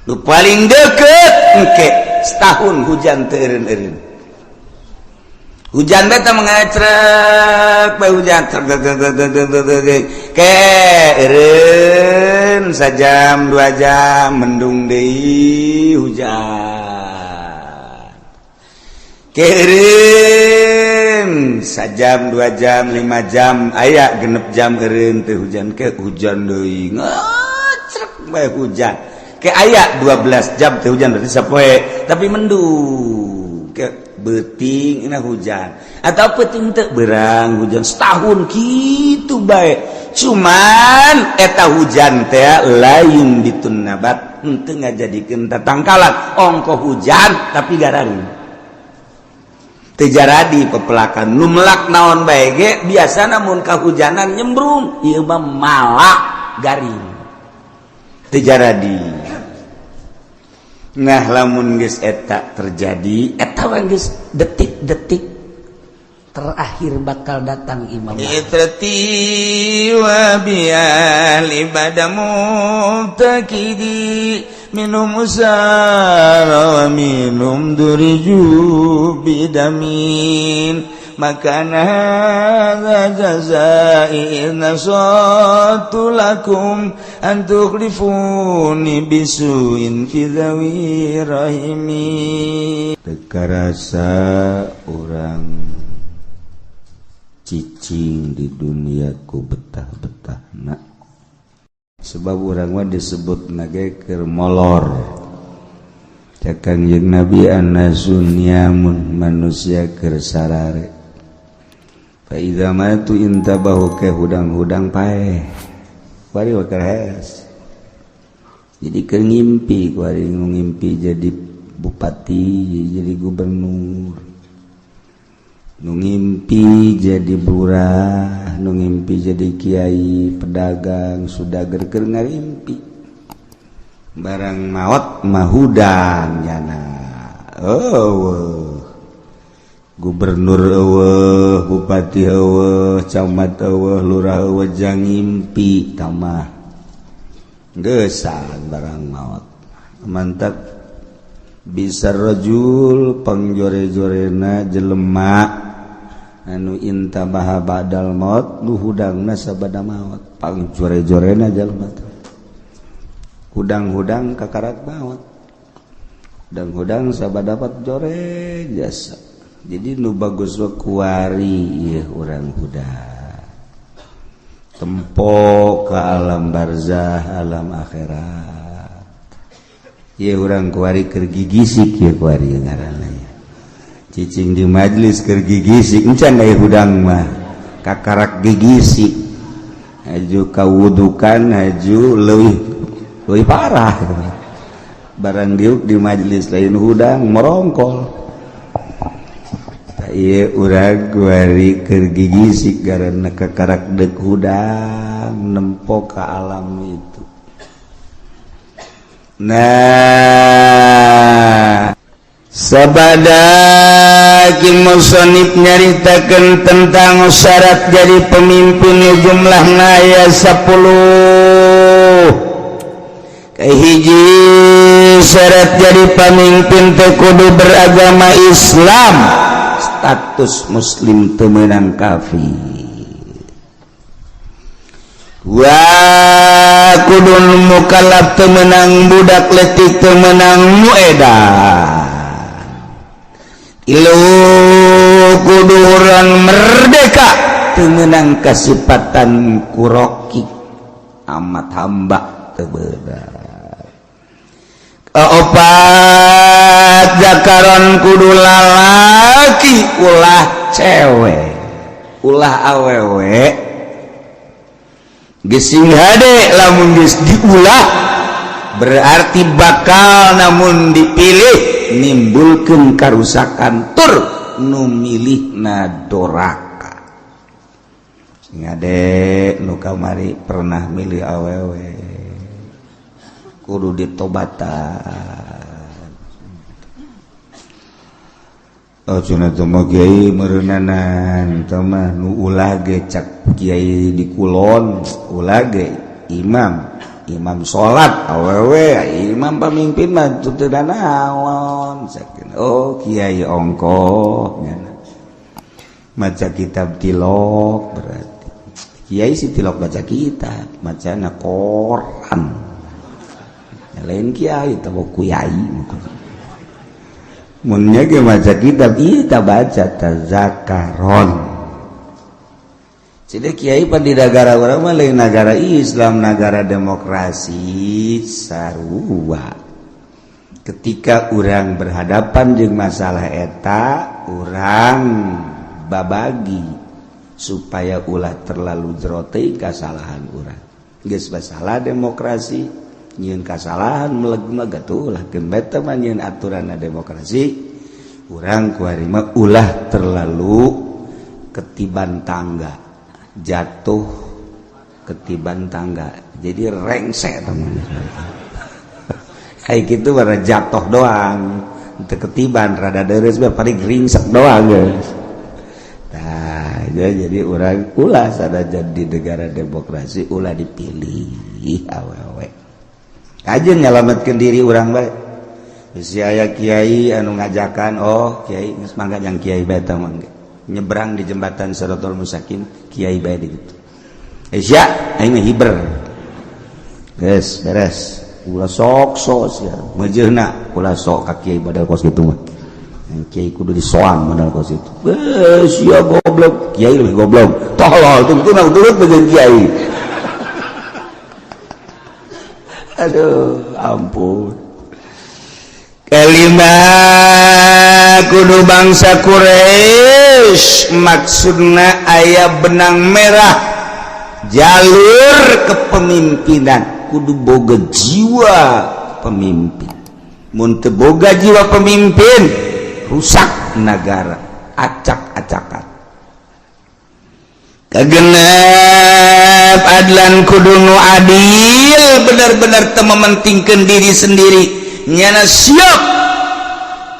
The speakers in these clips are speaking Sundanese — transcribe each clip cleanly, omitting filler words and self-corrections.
Nu paling deket engke setahun hujan teu eureun-eureun. Hujan beta mengecrek bae hujan trek ke eureun sajam 2 jam, mendung deui, hujan ke eureun sajam, 2 jam, 5 jam, aya 6 jam eureun teu hujan, ke hujan deui, ngecrek bae hujan, ke aya 12 jam teu hujan, berarti sapoe tapi mendung, ke beuting ini hujan atau peuting teu berang hujan. Setahun gitu bae, cuman eta hujan teh lain bitun nabat, henteu ngajadikeun tatangkalan. Ongko hujan tapi gararing, teu jaradi pepelakan. Nu melak naon bae ge biasana mun kahujanan nyembrung, ieu mah malak garing, teu jaradi. Nah, lamun geus eta terjadi, eta geus detik-detik terakhir bakal datang Imam Mahdi. Itrati wa biali badamu takidi minum usara wa minum duriju bidamin maka hadza jazai in nasatu lakum an tukhlifuni bisuin fi dhawi rahimi. Teu karasa urang cicing di dunia ku betah-betahna, sebab urang mah disebut nage keur molor. Cek Kangjeng Nabi, annasu niyamun, manusia keur sarare. Fa idza matu intabahu, ke hudang-hudang paeh, kuari keur hees. Jadi keur ngimpi kuari, ngimpi jadi bupati, jadi gubernur, nu ngimpi jadi lurah, nu ngimpi jadi kiai, pedagang, sudager keur ngarimpi. Barang maot mah hudang nyana, oh, gubernur eueuh, bupati eueuh, camat eueuh, lurah eueuh, jang ngimpi tamah geusan barang maot. Mantap bisa rajul pangjore-jorena jelema anu intabaha ba'dal maut, nu hudangna sabada maot. Pangjore-jorena jelema hudang-hudang kakarak maot, hudang-hudang sabada dapat jore jasa. Jadi nu bagus wa kuari ieu urang hudang tempo ke alam barzah, alam akhirat. Ieu urang kuari keur gigisik, ieu kuari ngaranna cicing di majlis keur gigisik. Encan aya hudang mah kakarak gigisik, haju kawudukan, haju leuwih leuwih parah. Barang diuk di majlis lain hudang, merongkol. Ieu urang kuari keur gigisik karena kakarak dek hudang nempo ka alam itu. Nah, sabada ki musonif nyaritakeun tentang syarat jadi pemimpin, jumlahna aya 10. Kahiji, syarat jadi pemimpin teh kudu beragama Islam, status muslim, teu meunang kafir. Wa kudu mukallaf, teu meunang budak letik, teu meunang nu edan. Tilu, kudu urang merdeka, teu meunang kasipatan ku rokik, amat hamba teu beunang. Opat, zakaron, kudu lalaki, ulah cewek, ulah awewe. Gesing hade lamun geus diulah, berarti bakal namun dipilih nimbulkeun karusakan tur nu milihna doraka. Sing hade nu kamari pernah milih awewe, kudu ditobatan. Oh, cenah teh mah kiai meureunanan teh mah nu ulah ge, cak kiai di kulon, ulah ge imam. Imam salat awewe, imam pamimpin mah teu naon. Oh, kiai ongkoh maca kitab tilok, berarti kiai si tilok baca kitab, macana koran. Lain kiai tahu kiai munnya ge maca kitab, iya tak baca tazakaron. Jadi kiai pan di negara urang mah lain negara Islam, negara demokrasi sarua. Ketika urang berhadapan dengan masalah eta, urang babagi supaya ulah terlalu jero teuing kasalahan urang. Geus masalah demokrasi, nyieun kasalahan meleg-meleg atuh ulah beta mah nyieun aturan demokrasi. Urang kuari mah ulah terlalu ketiban tangga, jatuh ketiban tangga, jadi rengsek teman. Kayak gitu bara jatuh doang, teu ketiban, rada deres paling ringsek doang, guys. Nah, ya, jadi orang ulah sada jadi negara demokrasi ulah dipilih awewe aja, nyelamatkan diri orang baik. Si aya kiai anu ngajakan, oh kiai geus mangga, yang kiai bae mangga nyebrang di jembatan Siratal Mustaqim, kiai bae di ditu. Eh sia, aing mah hiber. Geus beres. Ulah sok sok sia. Mejeuna ulah sok ka kiai badal kos kitu mah. Kiai kudu disoang modal kos itu. Eh sia goblok, kiai lebih goblok. Tolol tunggu turut dengan kiai. Aduh, ampun. Kelima, kudu bangsa Quraisy, maksudna aya benang merah jalur kepemimpinan, kudu boga jiwa pemimpin. Mun teu boga jiwa pemimpin, rusak negara, acak-acakan. Kagenep, adlan, kudu nu adil, benar-benar teu mementingkan diri sendiri, nyana siap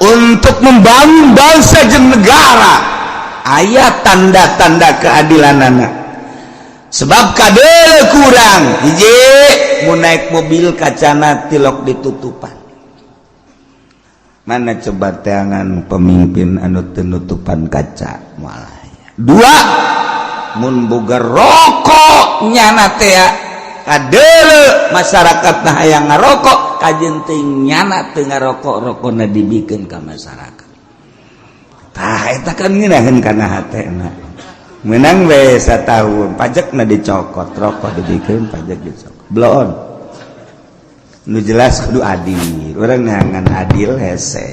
untuk membangun bangsa jeung negara. Aya tanda-tanda keadilan anak, sebab kadele kurang hiji, mau naik mobil kacana tilok ditutupan. Mana coba teangan pemimpin anu tenutupan kaca? Malah dua, mun boga rokok nyana teh kadele masyarakat nah hayang ngarokok, kajen teh nyana teu ngarokok, rokokna dibikeun ka masyarakat. Tah, eta kan ngeunaheun kana hatena. Menang we satahun, pajakna dicokot, rokok dibikeun, pajak dicokot, bloon. Nu jelas kudu adil, urang neangan adil hese.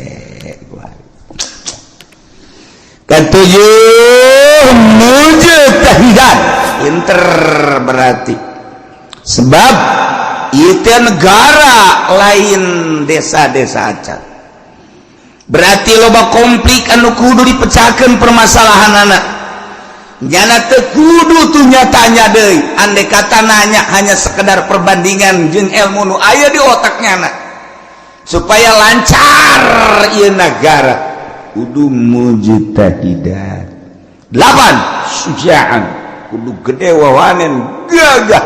Ketujuh, mujtahidan, pinter berarti, sebab itu negara lain desa-desa acan, berarti loba konflik anu kudu dipecahkan permasalahan anak. Nyana teu kudu tuh nyatanya deui, andai kata nanya hanya sekedar perbandingan jeung ilmu nu aya di otaknya anak supaya lancar ieu negara, kudu mujtahidan. Delapan, sujaan, kudu gede wawanen, gagah,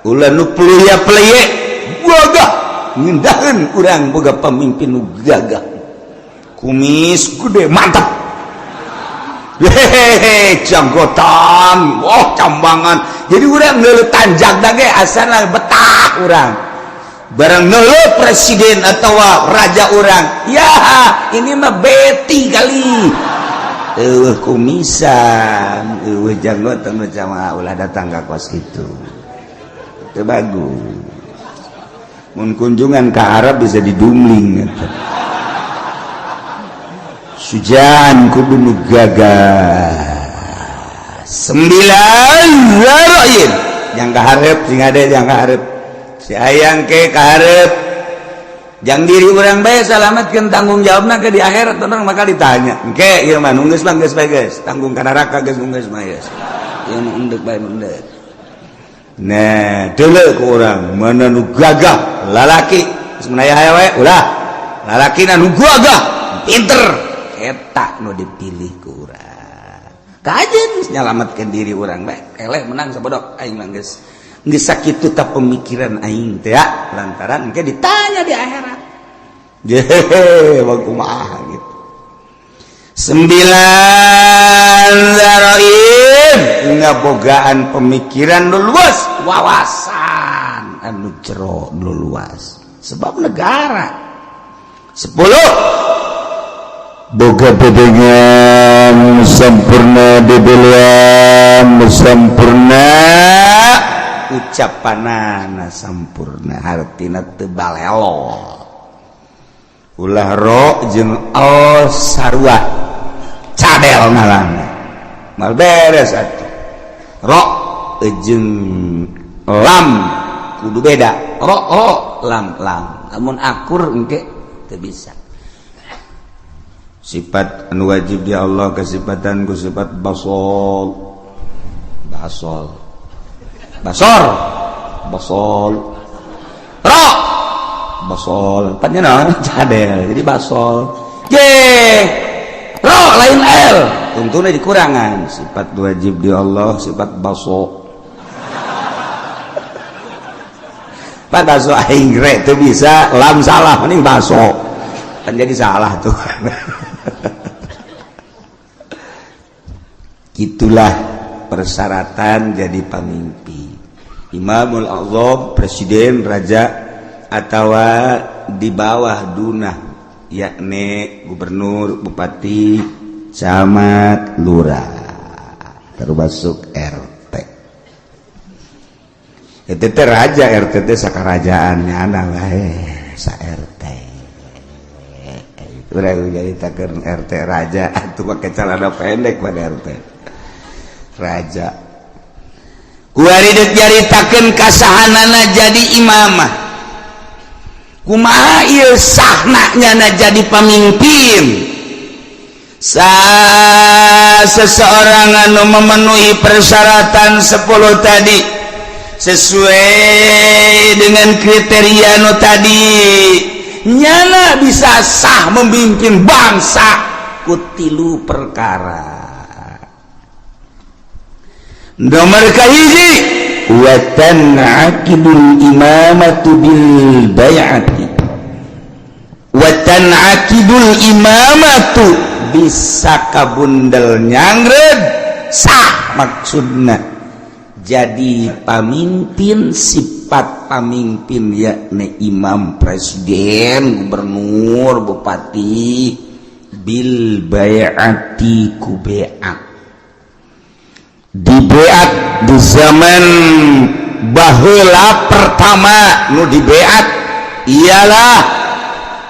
ulah nu peluya peleye, gagah ngindaheun. Urang boga pamimpin nu gagah, kumis gede, mantap, hehehe, janggotan, oh cambangan. Jadi urang ngeuleuh tanjak ge asana betah urang. Barang ngeuleuh presiden atau raja urang, ya ini mah beti kali. Eueuh kumisan, eueuh janggotan, macam ulah datang ka kos itu. Itu bagus. Mun kunjungan ke Arab bisa didumling gitu. Sujan, kudu nu gagah. Sembilan, zaroin, yang kaharep sing ada, yang kaharep si ayang ke kaharep jang diri urang bae salamatkeun, tanggung jawabna ke di akhirat orang maka ditanya engke. Ieu mah geus mah geus bae, geus tanggung ka neraka, geus geus mah geus ieu nu endek bae endek. Nah, deuleu ku urang mana nu gagah, lalaki geus menaya we ulah, lalaki nu gagah, pinter, eta nu dipilih ku urang. Kajen nyalamatkeun diri urang bae, eleh menang sabodok aing mah geus. Geus sakitu ta pemikiran aing teh ya, lantaran engke ditanya di akhirat. Jehe, kumaha gitu. 9 zaraim ngabogaan pemikiran nu luas, wawasan anu jero nu luas. Sebab negara. 10 boga bedengan sempurna, dibelian sempurna, ucapanana sampurna, hartina teu balelo. Ulah ro jeung al sarua cadel ngaranna. Mal beres atuh. Ro jeung lam kudu beda. Ro ro lam lam. Lamun akur engke teu bisa. Sifat anu wajib di Allah kesifatan ku sifat basol. Basol. Basor. Basol. Ro. Basol. Patnya naon? Cadel. Jadi basol. Ye. Ro lain L. Tentunya dikurangan. Sifat wajib di Allah sifat baso. Pak baso aing re teu bisa lam salah mending baso. Kan jadi salah tuh. Itulah persyaratan jadi pemimpin. Imamul Azam, presiden, raja, atau di bawah dunah, yakni gubernur, bupati, camat, lurah, termasuk RT. Itu teh raja, RT teh sakarajaannya anak wae sa RT. Urang jadi takeun RT raja atuh make celana pendek pada RT. Raja. Kuari deuk nyaritakeun kasahanana jadi imamah. Kumaha ieu sahna nyana jadi pamimpin? Seseorang anu memenuhi persyaratan 10 tadi sesuai dengan kriteria nu tadi, nyana bisa sah memimpin bangsa ku tilu perkara. Nomor kahiji, wa tan'aqidul imamatu bil bai'ati. Wa tan'aqidul imamatu bisa kabundel nyangred sah maksudna jadi pamimpin, sifat pamimpin yakni imam, presiden, gubernur, bupati bil bai'ati ku bai'at. Dibeat di zaman baheula pertama nu dibeat ialah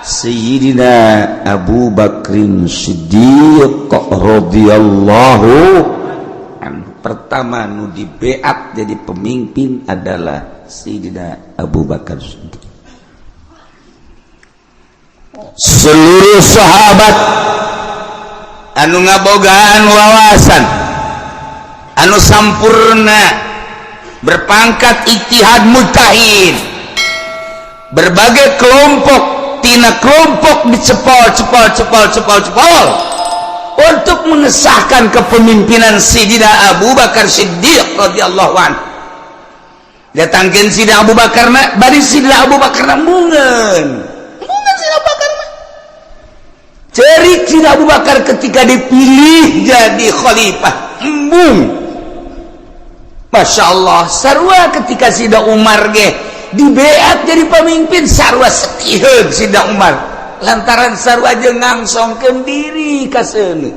Sayyidina Abu Bakrin Siddiq radhiyallahu anhu. Pertama nu dibeat jadi pemimpin adalah Sayyidina Abu Bakar Siddiq. Seluruh sahabat anu ngabogaan wawasan anu sampurna berpangkat ijtihad mujtahid, berbagai kelompok tina kelompok dicepol cepol cepol cepol cepol untuk mengesahkan kepemimpinan Sayyidina Abu Bakar Siddiq radhiyallahu anhu. Datangkeun Sayyidina Abu Bakar na bari Sayyidina Abu Bakar na mungeun mungeun Sayyidina Abu Bakar mah cerik Sayyidina Abu Bakar ketika dipilih jadi khalifah embung. Masya Allah, sarua ketika Sayyidina Umar ge dibeat jadi pemimpin, sarua setiheun Sayyidina Umar lantaran sarua jeung ngangsongkeun diri ka seuneu.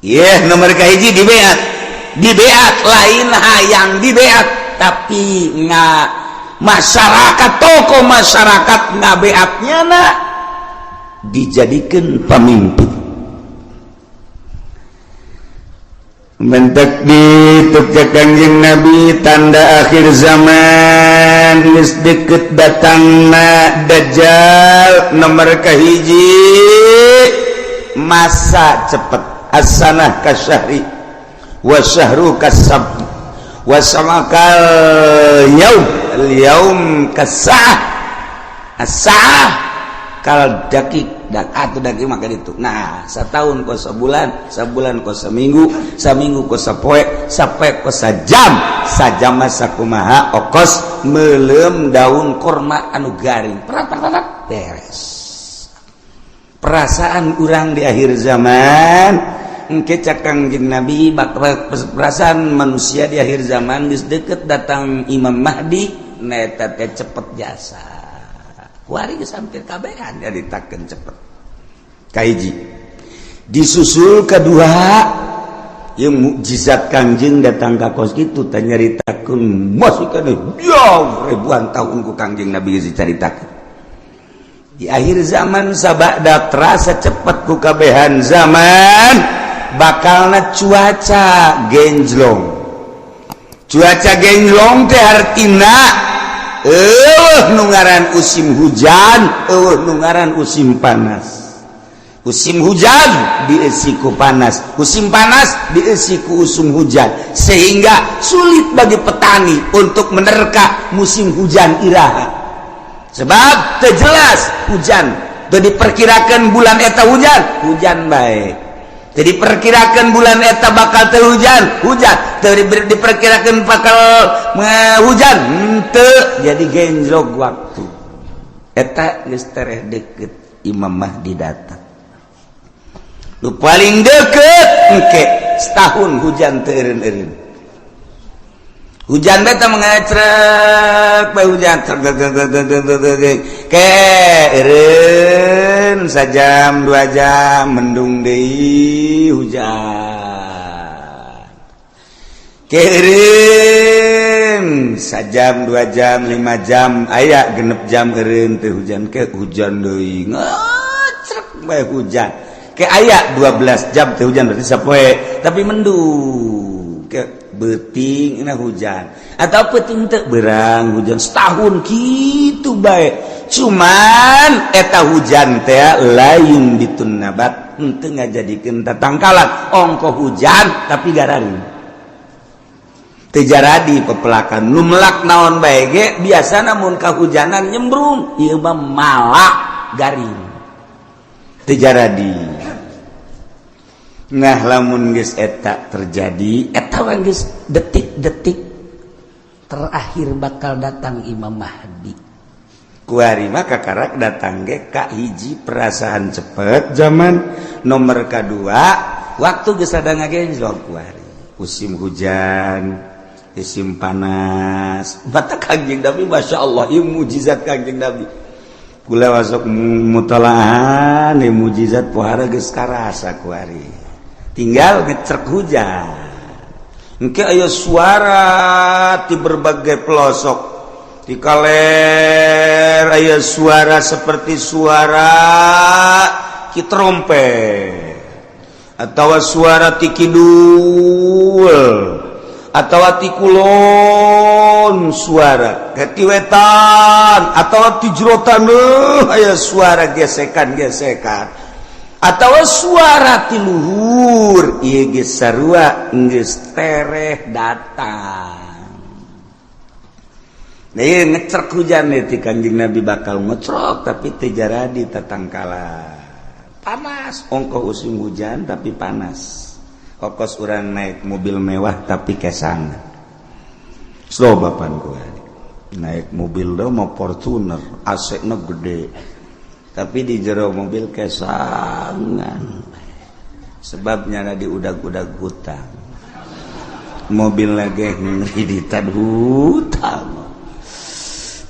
Yeh, nomor kahiji dibeat. Dibeat lain hayang dibeat, tapi nga masyarakat, tokoh masyarakat ngabeatnya na dijadikeun pamimpin. Mentek dituk Kangjeng Nabi tanda akhir zaman geus deket datangna Dajjal. Nomor kahiji masa cepet, as-sanah kasyahri wa syahru kasab wa samakal yaum al yaum kasah as-sa'ah kal daqiq Dak atuh dak ieu maka ditu. Nah, satahun kos sabulan, sabulan kos saminggu, saminggu kos sapoe, sapoe kos sajam, sajam mah sakumaha okos meuleum daun korma anu garing. Perat perat beres. Perasaan urang di akhir zaman engke cak Kangjeng Nabi, bakal perasaan manusia di akhir zaman geus deket datang Imam Mahdi, neta teh cepet jasa. Kuari geus hampir kabehan nyaritakeun cepet. Kahiji disusul kedua yang mukjizat Kangjeng datang ka kos kitu teh nyaritakeun masih kana jauh ribuan tahun ku Kangjeng Nabi geus dicaritakeun. Di akhir zaman sabada terasa cepet ku kabehan zaman bakalna cuaca genjlong. Cuaca genjlong teh artina eueuh nu ngaran musim hujan, eueuh nu ngaran musim panas. Musim hujan dieusi ku panas, musim panas dieusi ku usum hujan, sehingga sulit bagi petani untuk menerka musim hujan iraha. Sebab teu jelas hujan, teu diperkirakan bulan eta hujan, hujan bae. Teu diperkirakan bulan eta bakal teu hujan, hujan. Teu diperkirakan bakal hujan, henteu. Jadi genjlok waktu. Eta geus tereh deket Imam Mahdi datang. Nu paling deket engke setahun hujan teu eureun-eureun. Hujan beta mengecrek bae hujan trek trek trek trek trek trek trek. Ke eureun sajam 2 jam mendung deui hujan. Ke eureun sajam 2 jam 5 jam aya 6 jam eureun teu hujan, ke hujan deui ngecrek bae hujan. Ke aya 12 jam teu hujan, berarti sapoe tapi mendung. Ke beuting na hujan atau peuting teu berang hujan, setahun gitu bae. Cuman eta hujan teh lain bitun nabat, henteu ngajadikeun tatangkalan. Ongko hujan tapi gararing, teu jaradi pepelakan nu melak naon bae ge. Biasana mun kahujanan nyembrung, ieu mah malak garing, teu jaradi. Nah, lamun geus eta terjadi, eta mah geus detik-detik terakhir bakal datang Imam Mahdi. Kuari mah kakarak datang ge ka hiji perasaan cepet zaman, nomor kedua waktu geus ada ngagenjlok kuari musim hujan, musim panas. Batak Kangjeng Nabi, Masya Allah, ieu mukjizat Kangjeng Nabi. Kula masuk mutalahan ieu mukjizat pohara geus karasa kuari. Tinggal ngecrek hujan engke aya suara di berbagai pelosok. Di kaler aya suara seperti suara ki trompet atau suara ti kidul atau ti kulon, suara ti wetan atau ti jero taneuh aya suara gesekan-gesekan atau suara ti luhur. Ieu geus sarua geus tereh datang. Nah, ieu ngecrek hujan ti Kanjeng Nabi bakal ngecrok tapi teu jaradi tatangkalan. Panas ongkoh musim hujan tapi panas, okos urang naik mobil mewah tapi kesangan. Slow bapan gua naik mobil do mau Fortuner, AC na gede, tapi di jero mobil kesangan, sebabnya di udag-udag hutang. Mobil lagi ngreditan hutang.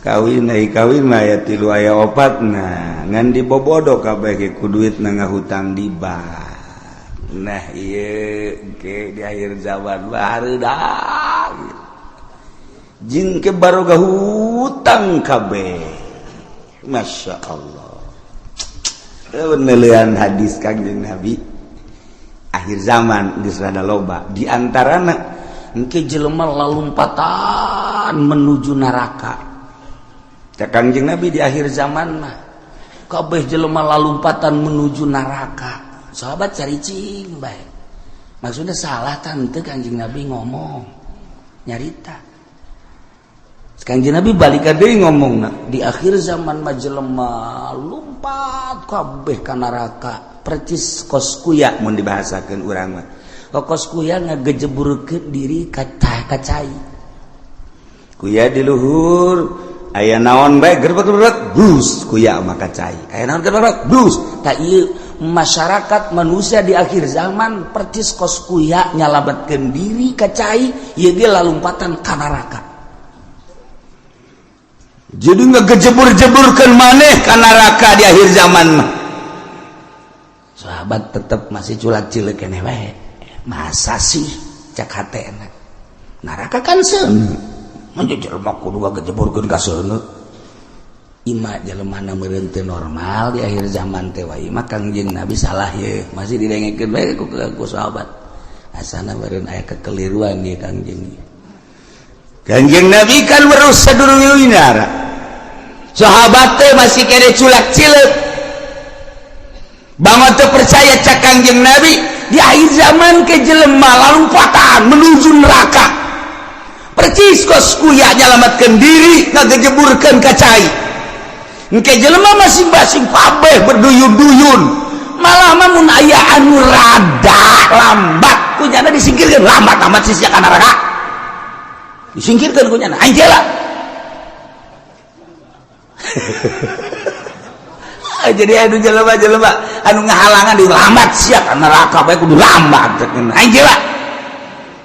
Kawin ai kawin mah aya tilu, aya opat. Nah, ngan dibobodo kabeh ge ku duit na ngahutang di bank. Nah, ieu ke di akhir zaman barudak jeung ke baroga hutang kabeh. Masya Allah, penelian hadis Kangjeng Nabi akhir zaman geus rada loba, di antarana engke jelema lalumpatan menuju neraka. Cak Kangjeng Nabi, di akhir zaman mah kabeh jelema lalumpatan menuju neraka. Sahabat caricing bae, maksudnya salah tante Kangjeng Nabi ngomong nyarita. Kangjeng Nabi balik deui ngomongna di akhir zaman mah jelema lumpat kabeh ka neraka percis kos kuya mun dibahasakeun urang mah. Kos kuya ngagejeburkeun diri ka cai. Kuya di luhur aya naon bae gerbek-gerbek bus kuya mah ka cai. Aya naon gerbek bus. Tah ieu masyarakat manusia di akhir zaman percis kos kuya nyalametkeun diri ka cai ieu ge lalumpatan ka neraka. Jadi ngegejebur-jeburkan maneh ka neraka di akhir zaman mah. Sahabat tetep masih culak-cileuk keneh wae. Masa sih cak hatena. Neraka kan seuneu. Mun jelema kudu ngagejeburkeun ka seuneu. Ima jelema meureun teu normal di akhir zaman teh wae mah Kangjeng Nabi salah ye. Masih didengekeun bae ku sahabat. Asana meureun aya kekeliruan ieu Kangjeng. Kangjeng Nabi kan weruh sadurunge. Sahabat teh masih kene culak cileuk. Bangun teu percaya cak Kangjeng Nabi di akhir zaman ke jelema lalumpatan menuju neraka. Percis kos kuya nyalametkeun diri ngagejeburkeun ka cai. Engke jelema masing-masing kabeh berduyun-duyun. Malah mah mun aya anu rada lambat kunyana disingkirkeun, lambat amat sia ka neraka. Disingkirkeun kunyana aing jela. Jadi anu jelema-jelema anu ngahalangan di lambat sia ka neraka bae kudu lambat aing jela.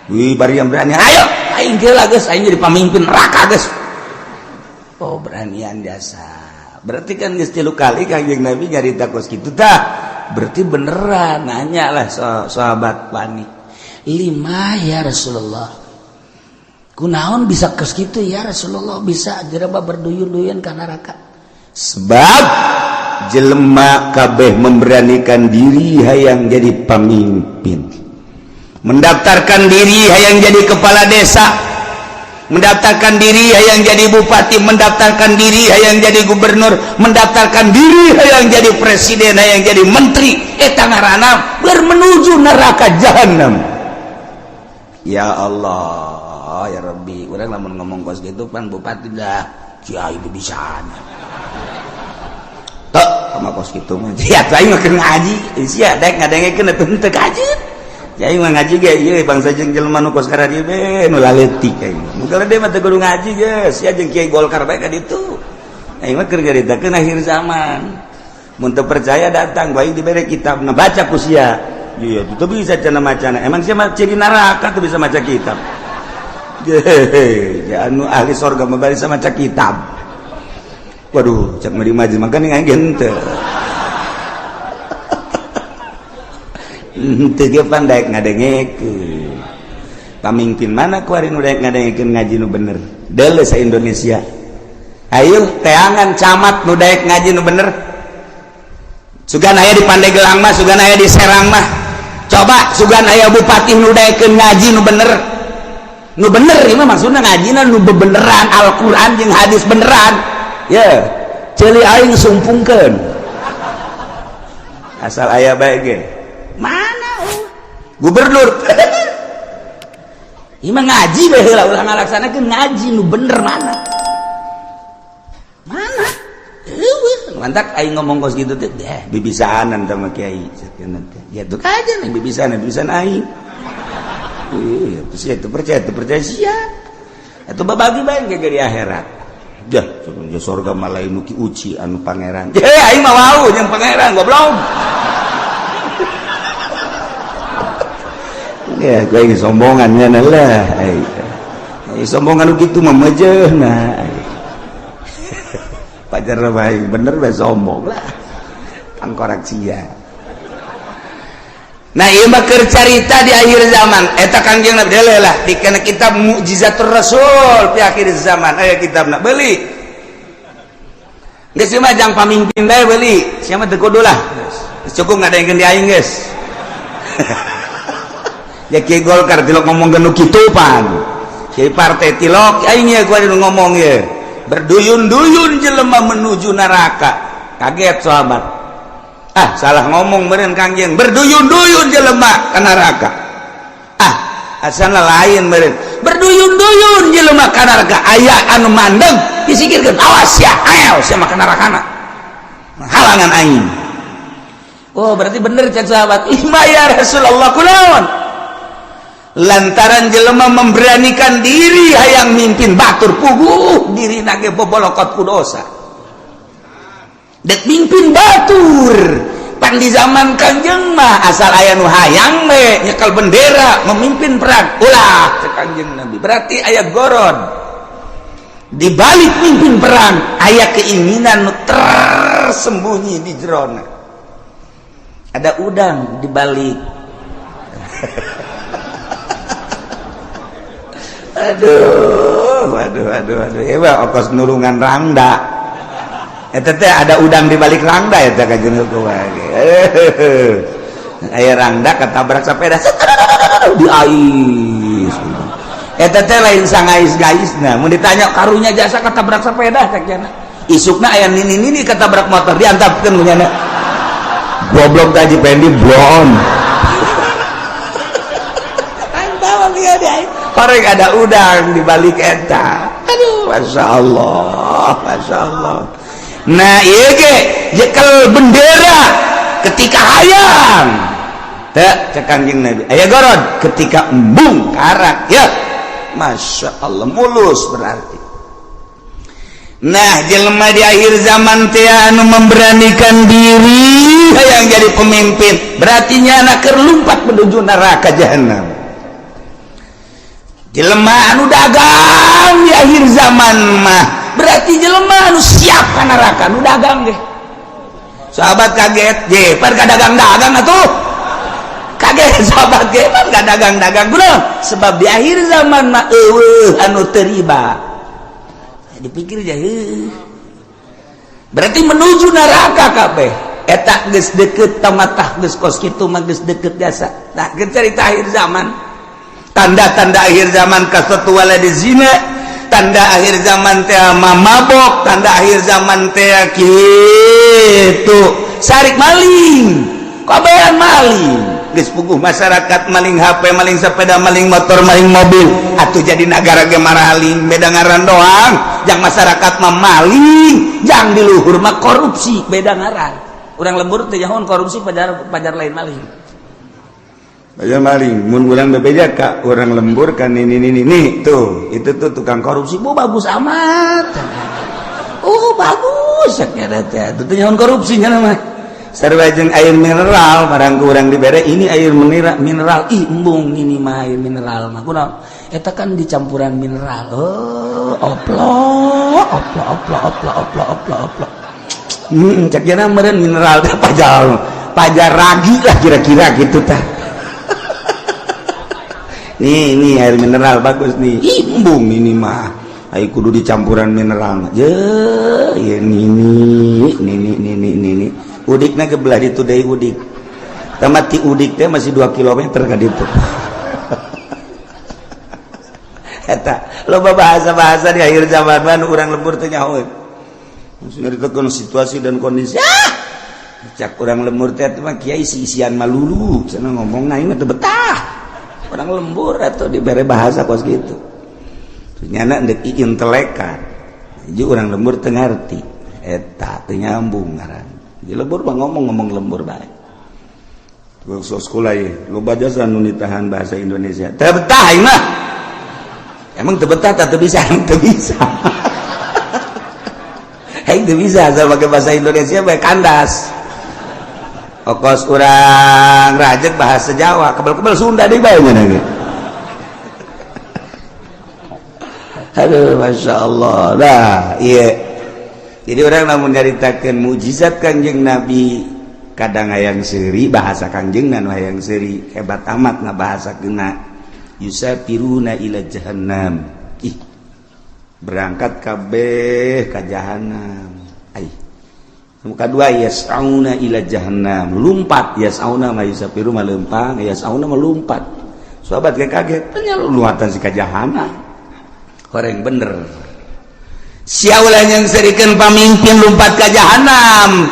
Wih bari yang berani ayo aing jela geus aing jadi pamimpin neraka geus. Oh beranian jasa. Berarti kan geus 3 kali Kangjeng Nabi nyarita kos kitu tah. Berarti beneran nanya lah sahabat wani. Lima ya Rasulullah. Kunaon bisa kos kitu ya Rasulullah bisa jelema berduyun-duyun ka neraka. Sebab jelema kabeh memberanikan diri hayang jadi pamimpin, mendaftarkan diri hayang jadi kepala desa, mendaftarkan diri hayang jadi bupati, mendaftarkan diri hayang jadi gubernur, mendaftarkan diri hayang jadi presiden, hayang jadi menteri. Eta ngaranna bermenuju neraka jahanam. Ya Allah, ya Rabbi, urang lamun ngomong kos gitu pan bupati dah kiai bisa. Tok sama kos kitu mah. Ya aing mah keur ngaji, sia daek ngadengekeun atuh henteu kajeun. Ya aing mah ngaji ge ieu bangsa jeung jelema nu kos karadieu be nu laletik aing. Nu gede mah teu kudu ngaji geus, sia jeung kiai Golkar bae ka ditu. Aing mah keur nyaritakeun akhir zaman. Mun teu percaya datang bae dibere kitab, nah baca ku sia. Iya, itu bisa cenah macana. Emang sia mah ciri neraka tuh bisa maca kitab. Hehehe, anu ahli sorga mah bisa maca kitab. Waduh, cak mari maju makanya aing henteu. Henteu ge pan daek ngadengekeun. Pamimpin mana kuari nu daek ngadengekeun ngaji nu bener? Deuleu sa Indonesia. Ayo teangan camat nu daek ngaji nu bener. Sugan aya di Pandeglang mah, sugan aya di Serang mah. Coba sugan aya bupati nu daekeun ngaji nu bener. Nu bener ieu mah maksudna ngajina nu bebeneran Al-Qur'an jeung hadis beneran. Ya, ceuli aing sumpungkeun. Asal aya bae ge. Mana gubernur? Ieu mah ngaji bae heula ulah ngalaksanakeun ngaji nu bener mana? Mana? Eueuh, mantak aing ngomong kos kitu teh deh bibisaanan sama kiai sakeun teh. Ya tuh kajen bibisaanan, bibisaan aing. Iya, terus ya itu percaya sia. Atuh babagi bae ge di akhirat. Jah, ya sorga malah nu ki uci anu pangeran. Eh, aing mah wau jeung pangeran goblok. Ya, gue ini sombongannya lah. Ai sombongan kitu mah mejeuna. Pajar bae bener bae sombong lah. Tangkorak sia. Nah, ieu mah keur carita di akhir zaman. Eta Kangjeng Nabi deuleu lah dikena kitab Mukjizatur Rasul fi akhir zaman. Aya kitabna beuli. Geus mah jang pamimpin bae beuli. Sia mah teu kudu lah. Geus cukup ngadengkeun di aing geus. Ya kiai Golkar tilok ngomong nu kitu pan. Kiai partai tilok aing ye gua nu ngomong ye. Berduyun-duyun jelema menuju neraka. Kaget sahabat. Ah, salah ngomong meureun Kangjeng. Berduyun-duyun jelema ka neraka. Ah, asana lain meureun. Berduyun-duyun jelema ka neraka, aya anu mandeg disingkirkeun, awas ya, ayo sia mah ka nerakana. Halangan aing. Oh, berarti bener cek sahabat. Ima ya Rasulullah, kunaon? Lantaran jelema memberanikan diri hayang mimpin batur, puguh diri nage bobolokot ku dosa. Dek mimpin batur. Pan di zaman Kanjeng mah asal aya nu hayang we nyekel bendera memimpin perang. Ulah cek Kanjeng Nabi. Berarti aya gorod. Di balik mimpin perang aya keinginan nu tersembunyi di jerona. Ada udang di balik. Aduh, aduh, aduh, aduh. Ya, okos nulungan rangda. Eta teh ada udang di balik rangda eta kanjeng kumaha. Aya rangda ketabrak sepeda di ais. Eta teh lain sangais-gaisna. Mun ditanya karunya jasa ketabrak sepeda cek jana. Isukna aya nini-nini ketabrak motor diantapkeun ku nyana. Goblok teh Pendi blon. Antap dia di ais. Korek ada udang di balik eta. Aduh, masya Allah, masya Allah. Nah, ieu ge jekel bendera ketika hayang. Teu cek Kanjeng Nabi. Aya gorod ketika embung karak ya. Masya Allah, mulus berarti. Nah, jelema di akhir zaman teh anu memberanikan diri hayang jadi pemimpin, berarti nyana keur lumpat menuju neraka jahanam. Jelema anu dagang di akhir zaman mah berarti jelema anu siap ka neraka, anu dagang ge. Sahabat kaget, je par ka dagang-dagang atuh. Kaget sahabat ge par ka dagang-dagang kunaon? Sebab di akhir zaman mah eueuh anu teu riba. Dipikir aja, berarti menuju neraka kabeh. Eta geus deket tamatah geus kos kitu mah geus deket jasa. Nah, geus cerita akhir zaman. Tanda-tanda akhir zaman kasatu waladi zina, tanda akhir zaman teh mabok, tanda akhir zaman teh kitu sarik maling, kabehan maling. Geus puguh masyarakat maling HP, maling sepeda, maling motor, maling mobil. Atuh jadi nagara ge maraling, beda ngaran doang. Jang masyarakat mah maling, jang di luhur mah korupsi, beda ngaran. Urang lembur teh nyahoan korupsi pajar pajar lain maling. Pajar maling, mun urang bebeja ka urang lembur kan ini ini ini tuh, itu tuh tukang korupsi, bu bagus amat. Oh, bagus nya teh. Itu teh nyahoan korupsi nya mah. Sarua jeung air mineral, barang ku urang dibere ini air mineral, ih embung ini mah air mineral mah. Kunaon? Eta kan dicampuran mineral. Oh, oplo, oplo, oplo, oplo, oplo, oplo, oplo. Cek jana meureun mineral teh pajar, pajar ragi lah kira-kira gitu tah. Nih, ini air mineral bagus nih. Ih, embung ini mah. Ayo kudu dicampuran mineral. Je, ya nini, nini, nini, nini. Udikna ke belah ditu deui udik. Tamat ti udik teh masih 2 km ka ditu. Eta loba bahasa-bahasa di akhir zaman mah urang lembur teh nyahoeun. Nyaritakeun situasi dan kondisi. Ah! Cak urang lembur teh mah kiai isi-isian malulu, cenah ngomong aing mah teu betah. Orang lembur atau dibere bahasa kos gitu. Nyana ndek intelekan. Jadi orang lembur teu ngarti. Eta teu nyambung ngaran. Di lembur mah ngomong-ngomong lembur bae. Sekolah ye, loba jasa nu nitahan bahasa Indonesia. Teu betah aing mah. Emang teu betah teu bisa, teu bisa. Aing teu bisa asal pakai bahasa Indonesia bae kandas. Okos urang rajek bahasa Jawa, kebel-kebel Sunda deui bae nya ge. Aduh, Masya Allah. Nah, iya. Jadi orang lamun nyaritakeun mukjizat Kanjeng Nabi, kadang hayang seuri bahasa Kanjeng nu hayang seuri, hebat amat ngabahasakeunna. Yusafiruna ila jahannam. Ih, berangkat kabeh ka jahannam. Ai. Muka dua yas'auna ila jahannam, lumpat yas'auna ma yusafiru ma lempang, yas'auna ma lumpat. Sahabat kaget, tanya luatan si ka jahannam. Horeng bener. Sia ulah yang serikeun pamimpin lumpat ka jahannam.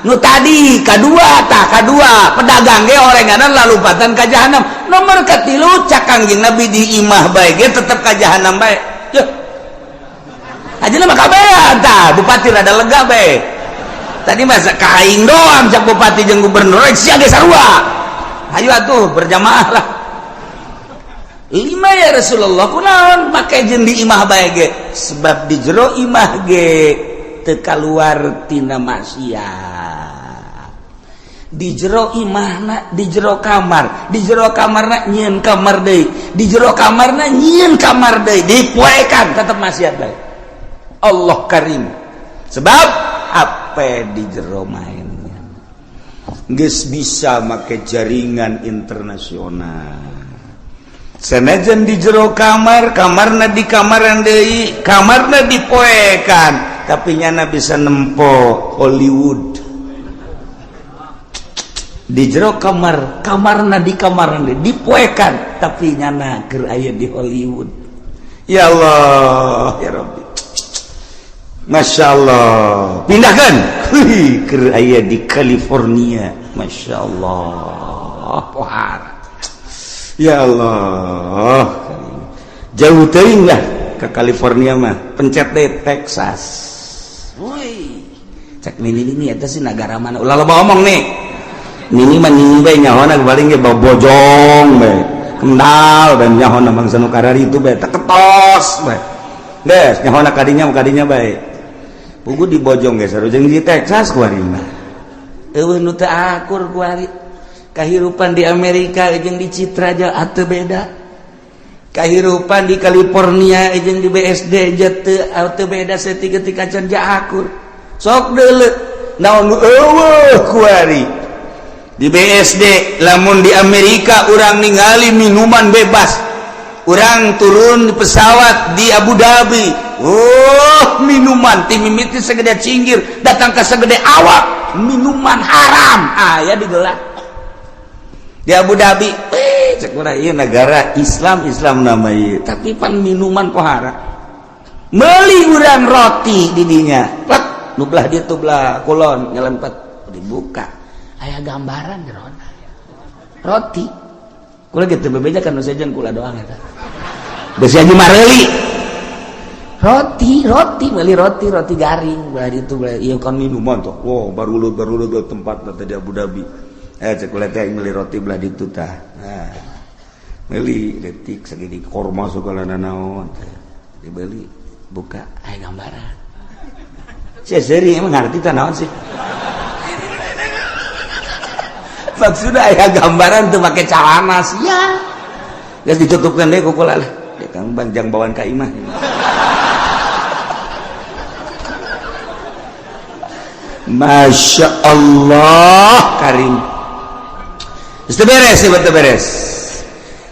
Nu tadi kadua tah kadua pedagang ge orenganan lalupatan ka jahanam. Nomor katilu cak Kangjeng Nabi di imah bae ge tetep ka jahanam bae. Yuh. Ajeuna mah kabehan tah bupati rada lega bae. Tadi masa ka aing doang cak bupati jeung gubernur sia ge sarua. Hayu atuh berjamaah lah. 5 ya Rasulullah kunaon make jeung di imah bae ge? Sebab di jero imah ge teu kaluar tina maksiat. Di jero imahna di jero kamar, di jero kamarna nyieun kamar deui, di jero kamarna nyieun kamar deui, dipoekan tetep maksiat bae. Allah karim. Sebab apa di jero mainnya geus bisa make jaringan internasional. Senajan di jero kamar, kamarna di kamaran deui, kamarna dipoekan, tapi nyana bisa nempo Hollywood. Di jero kamar, kamarna di kamaran deui, dipoekan, tapi nyana keur aya di Hollywood. Ya Allah, ya Rabbi. Masya Allah. Pindahkan. Keur aya di California. Masya Allah. Pohara. Ya Allah, jauh teuing lah ke California mah, pencet deh Texas. Woi, cek nini ini eta sih negara mana? Ulah loba omong nih. Nini mah nini bae nyahona paling ge bojong bae. Kendal dan nyahona bangsa nu kararitu bae teu ketos bae. Geus nyahona kadinya bae. Pugu di bojong ge sarua jeung di Texas kuari mah. Eueuh nu teu akur kuari. Kahirupan di Amerika jeung di Citra aja ateu beda. Kahirupan di California jeung di BSD aja teu beda saeutik ketika can akur. Sok deuleu naon nu eueuh kuari. Di BSD lamun di Amerika urang ningali minuman bebas. Urang turun di pesawat di Abu Dhabi. Oh, minuman ti mimiti segede cinggir datang ka segede awak, minuman haram aya digelar. Di Abu Dhabi, cek urang ieu negara Islam, Islam nama ieu, tapi pan minuman pohara. Meuli urang roti di dinya, plek, nu belah ditu belah kulon nyelempet dibuka. Aya gambaran jerona. Roti. Kula gitu bebeja kan nu sejen kula doang eta. Besi aja mareuli. Roti, roti, meuli roti, roti garing belah ditu belah ieu kan minuman tuh. Wow, baru tempat teh di Abu Dhabi. Cek kula teh meuli roti belah ditu tah. Nah, meuli detik segini korma segala nanaon teh. Dibeli buka aya gambaran. Sia seuri emang ngarti tah naon sih? Maksudna aya gambaran teu make calana sia. Geus ditutupkeun deui ku kula lah. Dia kang banjang bawaan ka imah. Masya Allah karim. Geus beres sih, betul beres.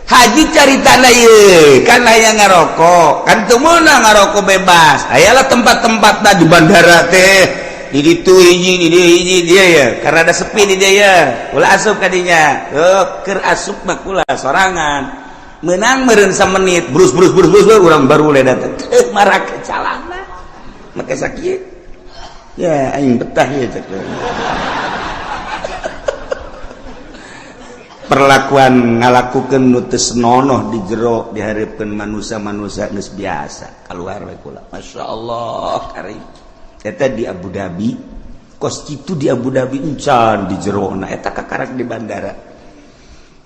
Haji caritana ieu, kan aya ngarokok, kan teu meunang ngarokok bebas. Ayalah tempat-tempatna di bandara teh, di ditu hiji, di dieu hiji dia ya, karena ada sepi di dia ya. Ulah asup ka dinya. Heuh, keur asup mah kula sorangan. Meunang meureun samenit, brus brus brus brus urang baru le datang. Teu marake calana. Make sakieu. Ya aing betah ya cek. Perlakuan ngalakukeun nu teu senonoh di jero dihareupeun manusia-manusia geus biasa keluar we kula. Masya Allah karim. Eta di Abu Dhabi, kos kitu di Abu Dhabi encan di jerona eta kakarak di bandara.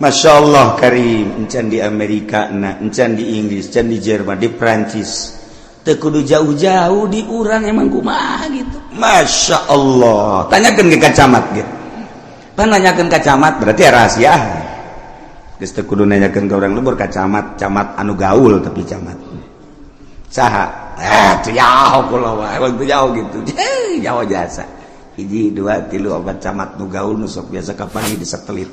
Masya Allah karim, encan di Amerika na, encan di Inggris, encan di Jerman, di Prancis. Teu kudu jauh-jauh di urang emang kumaha gitu. Masya Allah. Tanyakeun ke camat gitu. Pan nanyakeun ka camat berarti ya rahasia. Geus teu kudu nanyakeun ka urang lembur ka camat, camat anu gaul tapi camat. Saha? Teu jauh kula wae, emang teu jauh gitu. Jauh jasa. 1, 2, 3, 4 camat nu gaul nu sok biasa kapan di satelit.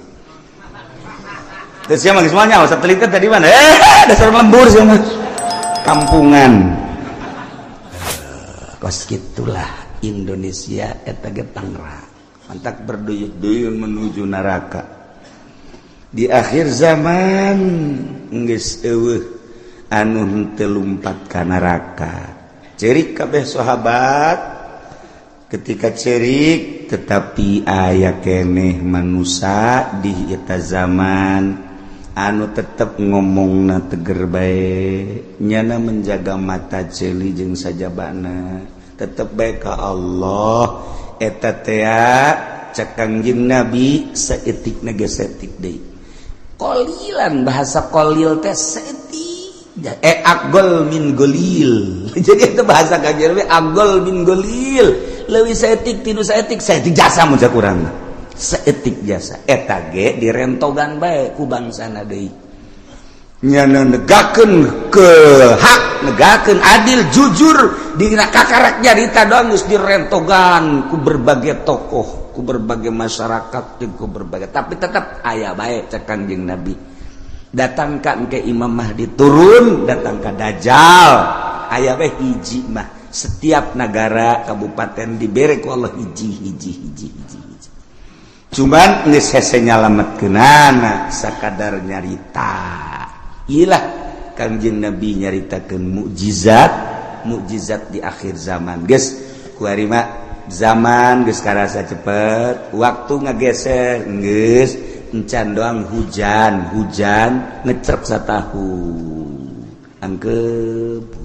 Terus sia mah geus moal nyaho satelit teh tadi mana? Dasar lembur sia mah. Kampungan. Kos kitulah Indonesia eta ge Tangerang. Mantak berduyun-duyun menuju neraka. Di akhir zaman geus eueuh anu henteu lumpat ka neraka. Ceurik kabeh sahabat Ketika cerik, tetapi aya keneh manusia di eta zaman anu tetep ngomongna teger bae, nyana menjaga mata ceuli jeung sajabana, tetep bae ka Allah. Eta tea cek Kangjeng Nabi, saeutikna ge saeutik deui, qalilan. Bahasa qalil teh saeutik, aqall min qalil. Jadi itu bahasa Kangjeng Nabi, aqall min qalil, leuwih saeutik tinu saeutik, saeutik jasa mun cek urang, saeutik jasa. Eta ge direntogan bae ku bangsana deui. Nyana negakeun ke hak, negakeun adil, jujur, dina kakarak nyarita doang geus direntogan ku berbagai tokoh, ku berbagai masyarakat, ku berbagai, tapi tetap aya bae. Cek Kanjeng Nabi, datangkan ke Imam Mahdi turun, datang ke Dajjal, aya bae hiji mah. Setiap negara, kabupaten dibere ku Allah hiji, hiji, hiji, hiji, hiji. Cuman geus hese nyalametkeunana, sakadar nyarita. Ilah Kangjeng Nabi nyaritakeun mukjizat mukjizat di akhir zaman. Geus kuari mah zaman geus karasa cepet, waktu ngageser, geus encan doang hujan, hujan ngecrek satahun angkep.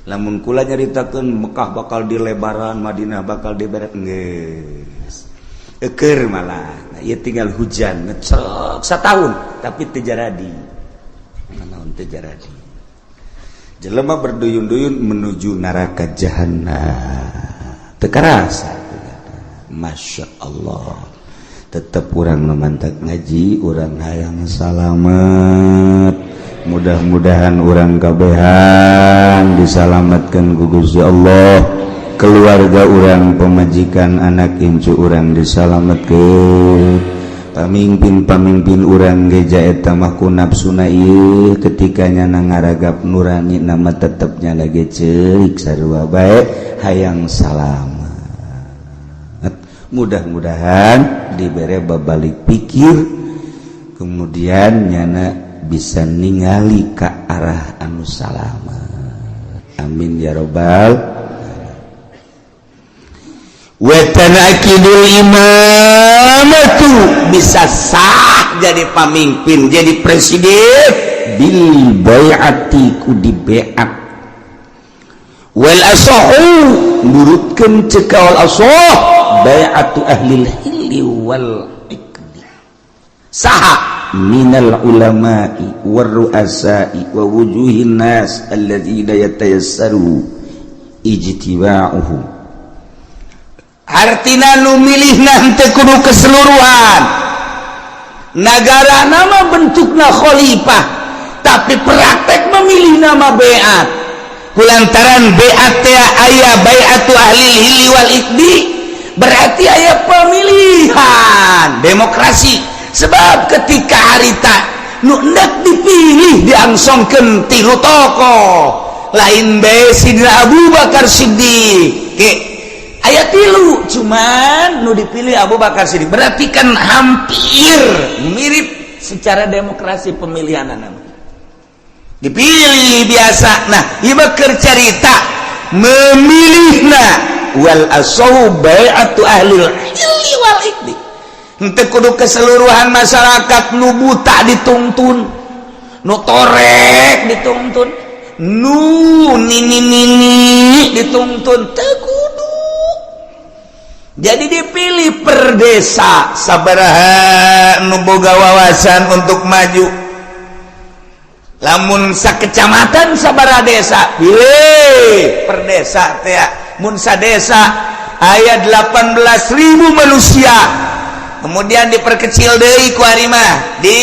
Lamun kula nyaritakeun Mekah bakal dilebaran, Madinah bakal diberes, geus eker malah. Nah, ieu tinggal hujan ngecrek satahun, tapi teu jaradi naon, teu jaradi. Jelema berduyun-duyun menuju neraka jahanam, teu karasa. Masya Allah, tetap urang memantak ngaji, urang hayang salamet. Mudah-mudahan urang kabehan disalamatkan ku Gusti Allah, keluarga urang, pemajikan, anak incu urang disalamatkan, pamimpin-pamimpin urang geja. Eta mah ku nafsuna ieu, ketika nyana ngaragap nurani nama tetepnya lagi ceurik, sarua bae hayang salamat. Mudah-mudahan dibere babalik pikir, kemudian nyana bisa ningali ke arah anu salamat. Amin ya robbal. Watanakidul imamatu, bisa sah jadi pamimpin, jadi presiden, bil bai'ati, ku di baiat. Wal asahu, nurutkeun ceuk kaul asah, bai'atu ahlil hilli wal iqdi. Saha? Minal ulama'i war ru'asa'i wa wujuhin nas alladzina yatayassaru ijtiba'uhum. Artina nu milih nanti kudu keseluruhan negara. Nama bentukna khalifah, tapi praktek memilih nama beat, kulantaran beat teh aya bai'atu ahli hilli wal iqdi, berarti aya pemilihan demokrasi. Sebab ketika harita nu hendak dipilih diangsongkeun tilu tokoh, lain bae Sidina Abu Bakar Siddiq ke aya tilu, cuman nu dipilih Abu Bakar Siddiq. Berarti kan hampir mirip secara demokrasi pemilihan nama dipilih biasa. Nah, ieu keur carita memilihna. Wal asahu bai'atu ahlil hilli wal iqdi. Henteu kudu keseluruhan masyarakat. Nu buta dituntun, nu torek dituntun, nu nini nini dituntun, teu kudu. Jadi dipilih per desa sabaraha nu boga wawasan untuk maju. Lamun sakecamatan sabaraha desa, pilih per desa teh. Mun sadesa aya 18.000 manusia, kemudian diperkecil deui ku ari mah, di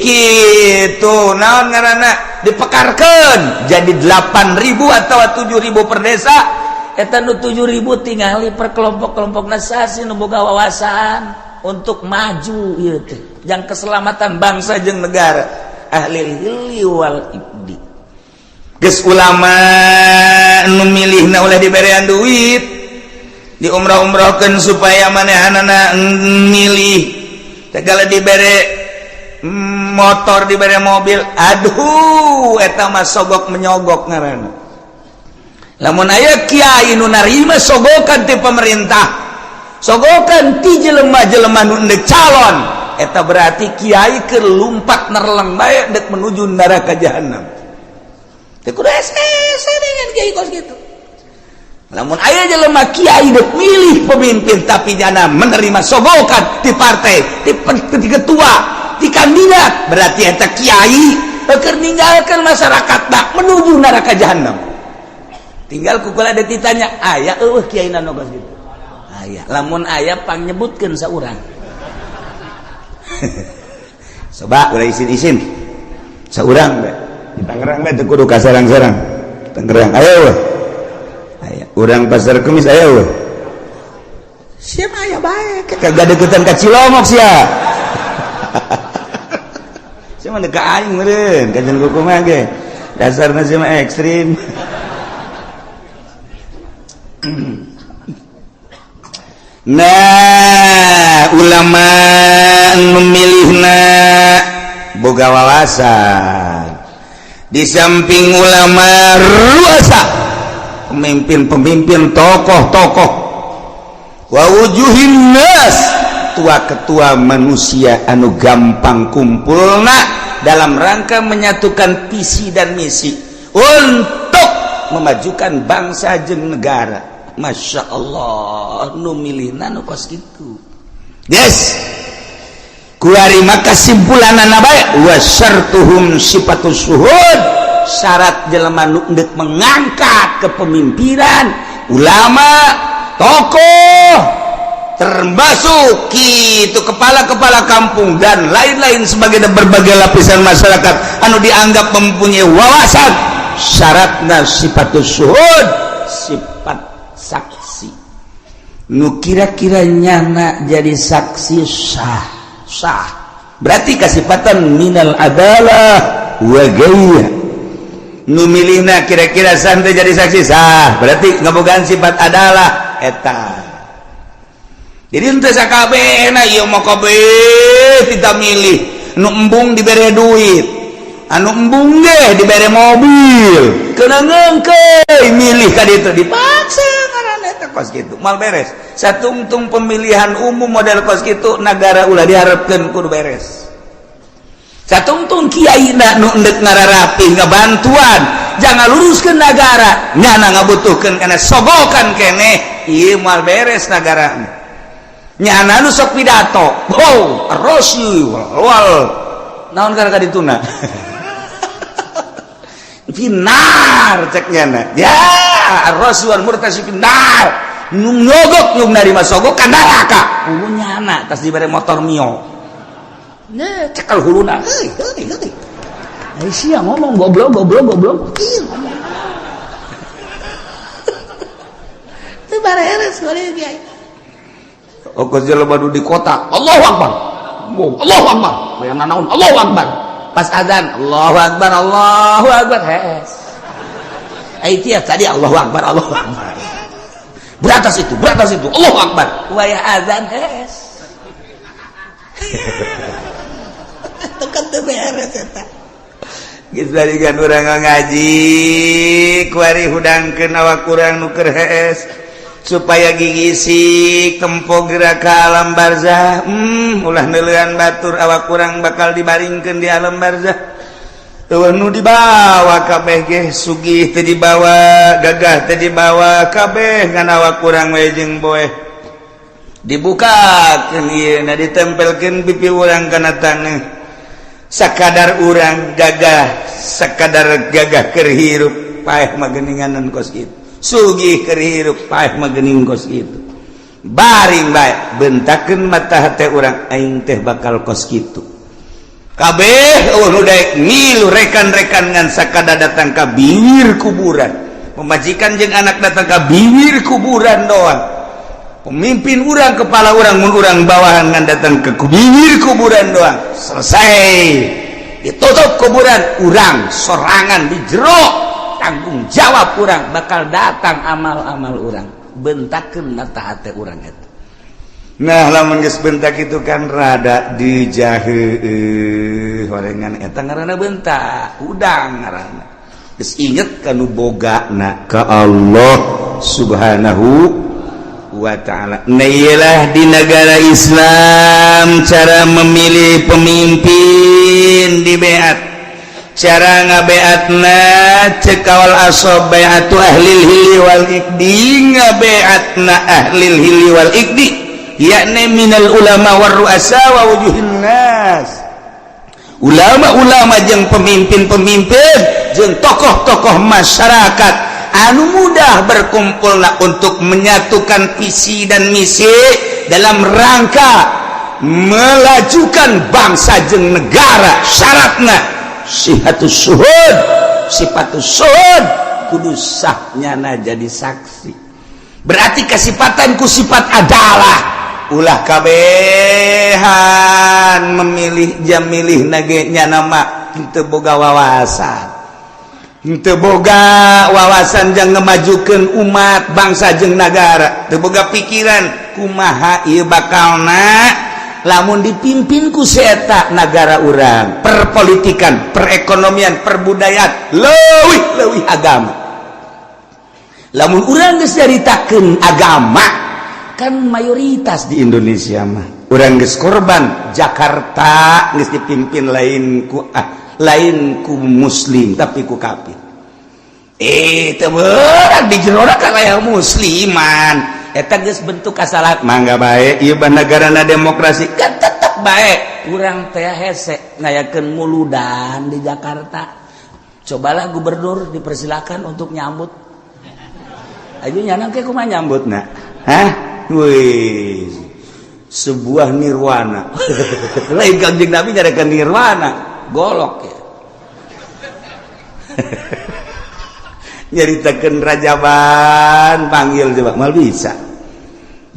kitu naon ngaranna, dipekarkeun jadi 8000 atau 7000 per desa. Eta nu 7000 tingali per kelompok-kelompok nasasi nu boga wawasan untuk maju ieu teh jang keselamatan bangsa jeung negara, ahli hilli wal ibdi. Geus ulama nu milihna oleh diberean duit, diumrah-umrahkeun supaya manehanana milih, segala dibere motor, dibere mobil. Aduh, eta mah sogok menyogok ngaranna. Lamun aya kiai nu narima sogokan ti pemerintah, sogokan ti jelema-jelema nu endek calon, eta berarti kiai keur lumpat nerleng bae dek menuju neraka jahanam. Teu kudu hese dengan kiai kos kitu. Lamun aya jelema kiai dek milih pemimpin tapi jana menerima sogokan ti partai, ti ketua, ti kandidat, berarti eta kiai keur ninggalkeun masyarakat tak menuju neraka jahanam. Tinggal kukula ada ditanya, aya eueuh kiai nu kos kitu. Aya, lamun aya pangnyebutkeun saurang. Coba ulah isin-isin. Saurang bae. Di Tangerang bae teu kudu ka serang-serang. Tangerang aya eueuh. Aya. Urang Pasar Kemis aya eueuh. Siapa aya bae, kagak deketan ka Cilongok sia. Sia mah ka aing meureun, kajian kumaha ge. Dasarna sia mah ekstrim. Nah, ulama memilihna boga wawasan. Di samping ulama ruasa, pemimpin-pemimpin, tokoh-tokoh, wa wujuhin nas, ketua-ketua manusia anu gampang kumpulna dalam rangka menyatukan visi dan misi untuk memajukan bangsa jeung negara. Masya Allah, nu milihna nu kos kitu. Yes, kuari maka kesimpulanana bae wa syartuhum sifatus syuhud, syarat jelema nu endek mengangkat kepemimpinan ulama, tokoh, termasuk itu kepala-kepala kampung dan lain-lain sebagai berbagai lapisan masyarakat anu dianggap mempunyai wawasan, syaratna sifatus syuhud, sifat saksi. Nu kira-kira nyana jadi saksi sah, sah berarti kasifatan minal adalah wa ghairiha. Nu milihna kira-kira santai jadi saksi sah berarti ngabogaan sifat adalah eta. Jadi henteu sakabehna ieu mah kabeh tidak milih. Nu embung dibere duit, anu embung ge dibere mobil, kena ngeungkeui milih ka ditu dipaksa ngaranna eta kos kitu mal beres. Satungtung pemilihan umum model kos kitu nagara ulah diharapkeun kudu beres. Satungtung kiai na nu endek ngararapih ngabantuan jangan luruskeun nagara, nyana ngabutuhkeun kana sogokan keneh ieu mal beres nagara. Nyana nu sok pidato, oh rosi wal naon kana ka dituna finar cek nyana ya ar-rasi wal murtasi finar, nu nyogok nu narima sogok ka neraka. Hulu nyana tas dibere motor Mio, nah cekal huluna heuy heuy heuy ai sia ngomong goblok goblok goblok ieu ngomong teu bareres kuari kiai. Okos jelema nu di kota, Allahu Akbar, Allahu Akbar, bayang naon Allahu Akbar, pas azan Allahu Akbar, Allahu Akbar, hees. Ai tiap tadi Allahu Akbar, Allahu Akbar, beratas itu, Allahu Akbar, wayah azan hees. Tekan teu beres eta. Geus balikan urang ngaji, kuari hudangkeun awak urang nu keur hees supaya gigisik tempo gerak ke alam barzah. Ulah neuleuan batur awak kurang bakal dibaringkeun di alam barzah. Eueuh nu dibawa kabeh ge sugih teu dibawa, gagah teu dibawa kabeh ngan awak kurang we jeung boeh. Dibukakeun ieu na ditempelkeun pipi urang kana taneuh. Sakadar urang gagah, sakadar gagah keur hirup paeh mah geuninganan kos kitu. Sugih keur hirup paeh mah geuning kos kitu. Baring bae bentakeun mata hate urang aing teh bakal kos kitu. Kabeh eueuh nu daek ngilu rekan-rekan ngan sakada datang ka bibir kuburan. Pemajikan jeung anak datang ka bibir kuburan doang. Pemimpin urang, kepala urang, mun urang bawahan ngan datang ke bibir kuburan doang. Selesai. Ditutup kuburan urang sorangan di jero. Tanggung jawab urang bakal datang amal-amal urang, bentakeun mata hate urang eta. Nah lamun geus bentak itu kan rada dijahe horengan eta ngaranna bentak, udang ngaranna. Geus inget ka nu bogana, ka Allah Subhanahu wa ta'ala. Nah, iyalah di negara Islam cara memilih pemimpin di beat, cara ngabeatna cek kawal asob bai'atu ahlil hilli wal iqdi, ngabeatna ahlil hilli wal iqdi yakni minal ulama war ru'asa wa wujuhin nas, ulama-ulama jeung pemimpin-pemimpin jeung tokoh-tokoh masyarakat anu mudah berkumpulna untuk menyatukan visi dan misi dalam rangka melajukan bangsa jeung negara. Syaratna sihatus syuhud, sifatus syuhud, kudu sahnyana jadi saksi, berarti kesifatan ku sifat adalah ulah kabehan memilih jam milih nage nyana mah teu boga wawasan, teu boga wawasan jang ngemajukeun umat, bangsa jeung negara, teu boga pikiran kumaha ieu bakalna lamun dipimpin ku si eta nagara urang, perpolitikan, perekonomian, perbudayaan, leuwih leuwih agama. Lamun urang geus nyaritakeun agama kan mayoritas di Indonesia mah urang geus korban. Jakarta geus dipimpin lain ku lain ku muslim tapi ku kafir. Eh, teu beurang di jero kan aya musliman. Eta geus bentuk kasalahan. Mangga bae ieu negarana demokrasi kan tetep bae urang teh hese ngayakeun muludan di Jakarta. Cobalah gubernur dipersilakan untuk nyambut. Ayo nyana ke kumaha nyambutna? Hah? Wih, sebuah nirwana. Lain Kanjeng Nabi nyarekan nirwana, golok ya. Nyaritakeun rajaban panggil coba mal bisa.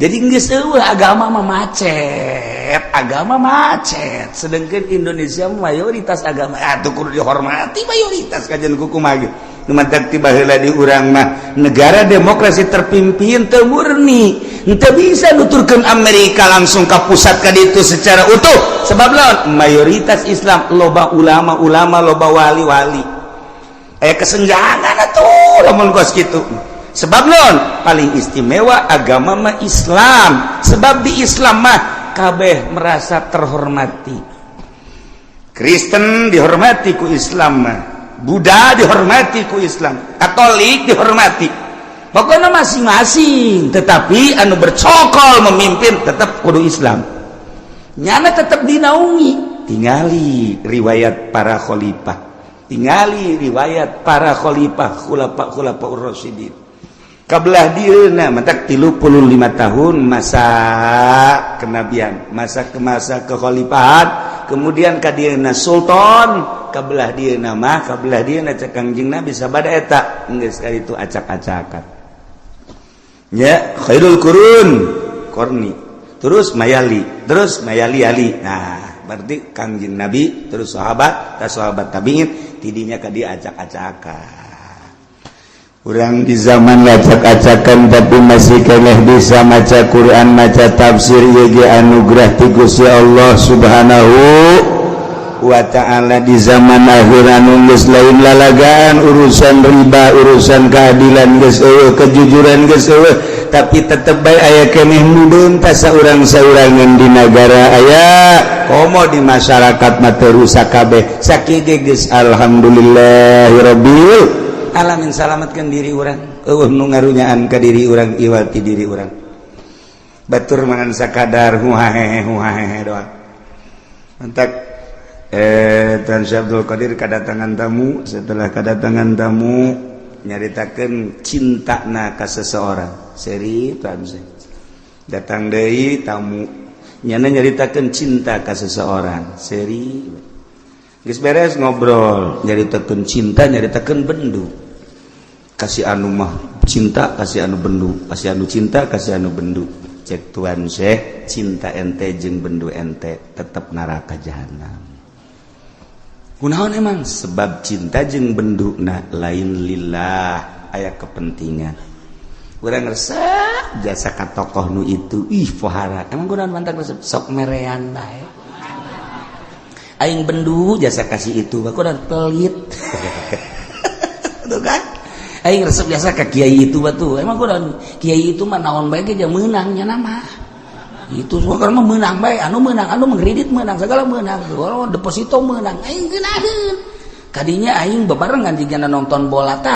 Jadi geus eueuh agama mah macet, agama macet. Sedangkan Indonesia mayoritas agama atuh kudu dihormati mayoritas kajian kumaha ge. Nu matak tiba heula di urang mah negara demokrasi terpimpin teu murni. Henteu bisa nuturkeun Amerika langsung ka pusat ka ditu secara utuh. Sebab lawan mayoritas Islam, loba ulama-ulama, loba wali-wali. Aya kesenjangan atuh lamun kos kitu. Sebab non paling istimewa agama mah Islam, sebab di Islam mah kabeh merasa terhormati. Kristen dihormati ku Islam mah, Buddha dihormati ku Islam, Katolik dihormati, pokoknya masing-masing, tetapi anu bercokol memimpin tetap kudu Islam, nyana tetap dinaungi. Tingali riwayat para khalifah, tingali riwayat para khalifah, khulafa khulafa ur-rasyidin kabelah dieuna matak 35 tahun masa kenabian, masa ke masa kekhalifahan, kemudian ka dieuna sultan, kabelah dieuna mah kabelah dieuna cek Kangjeng Nabi sabada eta geus itu acak-acakan nya, khairul qurun qarni, terus mayali, terus mayali ali. Nah, berarti Kangjeng Nabi terus sahabat, ta sahabat tabiin, tidinya ka dia acak-acakan. Urang di zaman acak-acakan tapi masih keneh bisa maca Quran, maca tafsir, ieu anugerah ti Gusti Allah Subhanahu wa ta'ala. Di zaman akhir anu geus lain lalagaan, urusan riba, urusan keadilan geus eueuh, kejujuran geus eueuh, tapi tetep bae aya keneh nu beuntas saurang-saurangan di nagara aya, komo di masyarakat mah teu rusak kabeh. Sakieu ge geus alhamdulillahirabbil alamin, salamatkan diri urang, eueuh nu ngarunyaan ka diri urang iwal ti diri urang. Batur mangan sakadar huhahehe huhahehe doang. Mantak Tuan Syekh Abdul Qadir kedatangan tamu. Setelah kedatangan tamu nyaritakeun cintana ka seseorang, seri Tuan Syekh datang deui tamu, nyana nyaritakeun cinta ka seseorang, seri. Geus beres ngobrol nyaritakeun cinta, nyaritakeun bendu, kasih anu mah cinta, kasih anu bendu, kasih anu cinta, kasih anu bendu. Cek Tuan Syekh, cinta ente jeung bendu ente tetep neraka jahanam. Kunaon emang? Sebab cinta jeung bendu na lain lillah, aya kepentingan. Urang resep jasa ka tokoh nu itu, ih pohara. Emang kunaon mantak resep? Sok merean bae. Aing bendu jasa kasih itu, kunaon pelit. Tuh kan, aing resep biasa ke kiai itu batu. Emang gua kiai itu mah naon bae ge meunangnya nama itu semua kan mah meunang bae, anu meunang, anu mengkredit meunang, segala meunang, oh, deposito meunang. Aing geunaheun kadinya, aing bebarengan jigana nonton bola tah.